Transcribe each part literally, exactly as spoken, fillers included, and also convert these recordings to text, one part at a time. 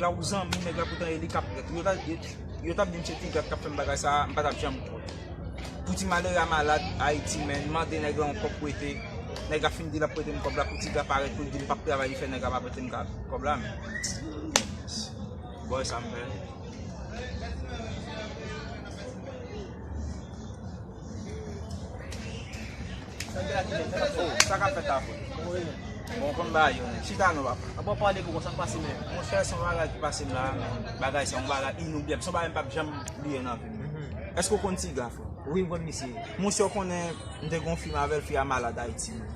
La ou zanmi nèg la poutan e li k ap prèt. Yo ta, yo, yo t ap di m se Ti Gras k ap fè m bagay sa a, m pa t ap janm kwè. Pou ti malere a malad, Ayiti, men, mande nèg la yon kòb prete. Nèg la fin di l ap prete m kòb la, pou Ti Gras parèt pou l di m p ap travay, li fè nèg la pa prete m ka-, kòb la, men. Bòy sa m fè. Oh, sa k ap fèt la, frè? Bon, konn bagay yo, men. Chita non, papa. Apa w pale pou konsa k pase, men? Monchè, se yon bagay ki pase m la, men. Bagay, se yon bagay inoubliyab. Se yon bagay m p ap janm bliye nan vi m. Èske w konn Ti Gras, frè? Wi, m konn misye. Monchè, w konnen, m te gen yon fi m avè l, fi a malad Ayiti, men.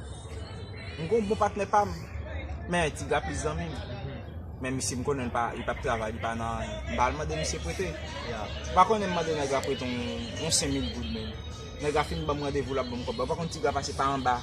M gen yon bon patnè pa m, men Ti Gras plis zanmi m. Men misye m konnen l pa, li p ap travay, li pa nan, m pa al mande misye prete. M pa konnen m mande nèg la prete yon, yon senk mil goud, men. Nèg la fin ban m randevou, l ap ban m kòb la. Ou pa konn Ti Gras pase pa anba,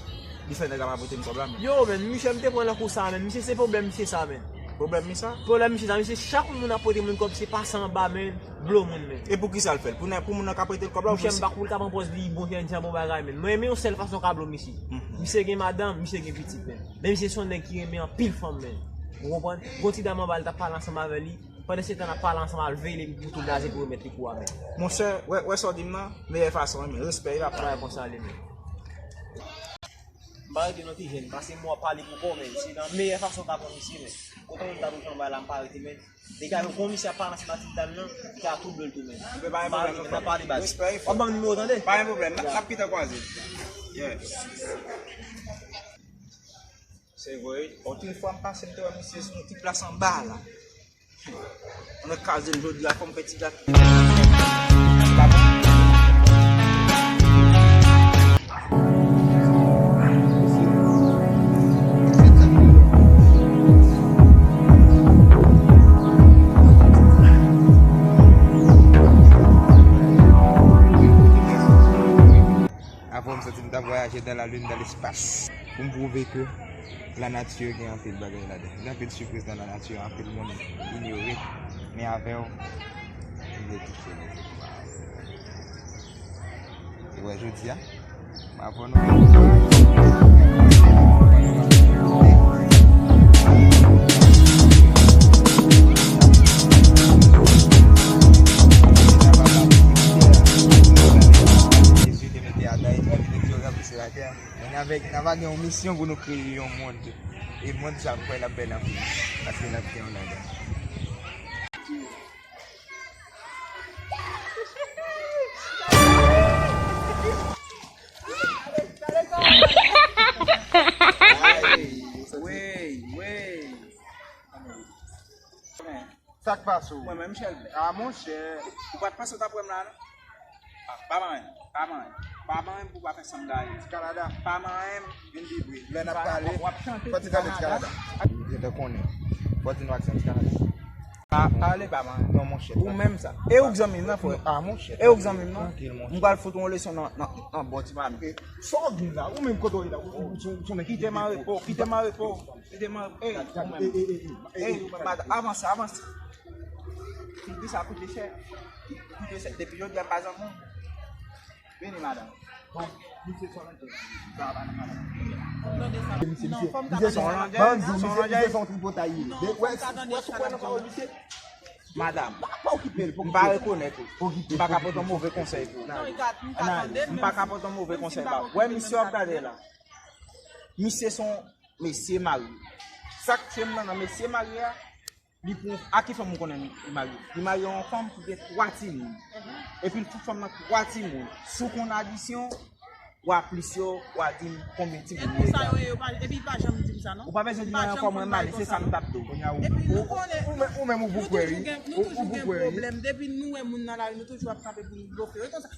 li fè nèg la pa prete m kòb la, men. Yo, men, misye m te pran nan kou sa, men. Misye se pwoblèm misye sa, men. Pwoblèm misye sa? Pwoblèm misye sa, misye chak moun ap prete moun kòb, se pase anba, men. Blo moun, men. E pou kisa l fè l? Pou nè-, pou moun nan ka prete l kòb la, ou pou... Monchè, m pa kou l ka pran pòz li, bon, jan, jan bon bagay, men. Mwen renmen yon sèl fason ka blo misye. Misye gen madanm, misye gen pitit, men. Men misye se yon nèg ki renmen anpil fanm, men. Ou konprann? Gon ti dam anba l t ap pale ansanm avè li. Pandan se tan l ap pale ansanm avè l, veye li pou tou gaze pou remèt li kou a, men. Monchè, wè, wè sa w di m nan, meyè fason, men. Respè, e pa pale konsa li, men. M pa rete nan ti jèn, pase mwen ap pale pou kò, men. Se nan meyè fason ka pran misye, men. Otan moun ta toujou anba la, m pa rete, men. Degaje w, kon misye ap pale ansanm ak ti dam nan, li ka tou blo l tou, men. Anben, pa gen pwoblèm, non, frè. N ap pale, baz. Respè, frè. W ap ban m nimewo, tande? Pa gen pwoblèm, n ap, n ap kite kwaze. Yeah. Se vre, wi. Yon ti fwa m pase, m te wè misye sou yon ti plas anba la. Mwen kraze l jodi a, fò m fè ti gate. Avan m soti, m t ap vwayaje dans la lune, dans l'espace. Pou m pwouve ke lanati gen anpil bagay ladan. Gen anpil sipriz nan lanati, anpil moun inyore. Men avè w, m vle touche nèg yo. E wè, jodi a, m ap fè nou. Jezi te mete Adan e Èv, li te di yo ranplise latè. Men n avèk, n ava gen yon misyon pou nou kreye yon mond. E mond sa, m kwè l ap bèl anpil. Paske n ap gen yon ladan. Wey, wey. Sa k pase w? Mwen menm, Chèlbè. A, monchè. Ou pa t panse w t ap wè m la, non? A, pa manyen m, pa manyen m. Pa manyen m pou w pa fè san m gaye. Ti Kanada. Pa manyen m. Vin vibre. Lè n ap pale, w ap chante fò ti tande Ti Kanada. Yo te konnen. Fò ti nou aksyon Ti Kanada. Pa, pale pa manyen m. Non, monchè. Ou menm sa. E ou k zanmi m nan, frè? A, monchè. E ou k zanmi m nan? Trankil, monchè. M pral fout ou yon leson nan, nan, nan bon ti mami. Sa w gen la? Ou menm kote w ye la? Ou, ou, ou, ou, ou, kite m an repo, kite m an repo. Kite m an, ey, ou menm. Ey, madanm, avanse, avanse. Figi sa koute chè. Koute chè. Depi jodi a, m pa zanmi w. Vini, madanm. Bon, misye sou lantè. Sa va, madanm. Misye, misye, misye se yon tripotay li ye. Wè, wè, wè nan pawòl misye. Madanm, m pa rekonèt ou. M pa ka pote yon move konsèy pou ou. Analiz. M pa ka pote yon move konsèy ba ou. Wè, misye w ap gade la. Misye se yon mesye marye. Sa k tye m nan, nan mesye marye a, li pran, a ki fanm ou konnen li marye? Li marye yon fanm ki gen twa timoun. Epi l fout fanm nan twa timoun. Si w konn adisyon, w a plis yo, w a di m konbyen timoun li genyen. Epi pa janm di m sa, non. Ou pa bezwen di m ankò, mwen mal, se sa m t ap di w. Epi nou konnen, ou menm ou pou kwè, wi. Nou toujou gen pwoblèm. Depi nou wè moun nan lari, nou toujou ap kanpe pou nou bloke. E konsa.